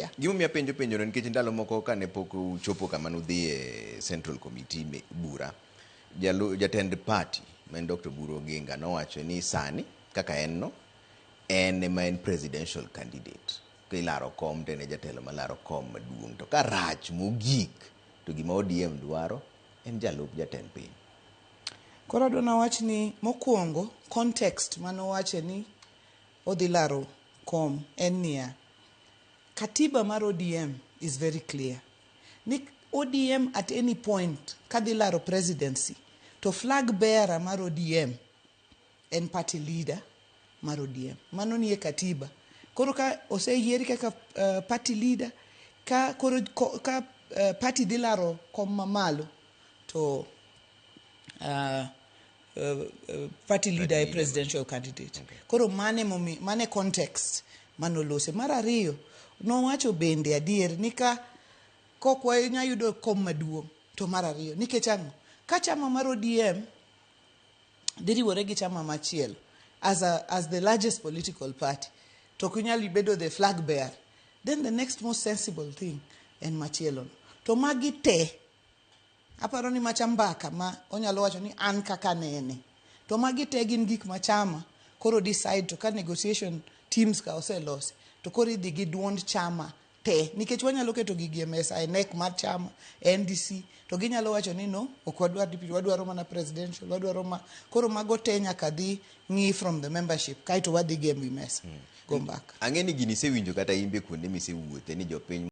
Yeah. Gimomiyo apenjo penjono nikech ndalo moko kane pok uchopo kama nudhi e Central Committee bura, jatend party ma en Dr. Oburu Oginga nowacho ni sani kaka en no, en ema en presidential candidate. Ka ilaro kom to en e jatelo malaro kom maduong'. To ka rach mogik to gima ODM dwaro en jalup jatend piny. Koro adwa nawach ni mokwongo context manowache ni odhi laro kom en niya, katiba mar ODM is very clear ni ODM at any point kadhi laro presidency to flag bearer mar ODM en party leader mar ODM. Mano nie katiba. Koro ka oseyieri kaka party leader, ka koro ka party dhi laro kom mamalo to party leader e presidential candidate. Koro mane momi, mane context manolose. Mar ariyo, nowacho bende adier ni ka kok wanya yudo kom maduong' to mar ariyo nikech ang'o? Ka chama mar ODM dhi riwore gi chama machielo as the largest political party to ok inyal bedo the flag bearer, then the next most sensible thing en machielo no. To magi te aparo ni macha mbaka ma onyalo wacho ni an kaka nene to magi te gin gik ma chama koro decide. To ka negotiation teams ka oselosi to koro idhi gi duond chama te, nikech wanyalo keto gigi e mesa e NEC mar chama e NDC to ginyalo wacho ni no, ok wadwar deputy, wadwaro mana presidential, wadwaro ma. Koro mago te nyaka dhi ng'i from the membership kaeto wadhi gi e wi mesa go mbaka. Ang'e ni gini isewinjo kata in be kuonde misewuothe ni jopiny.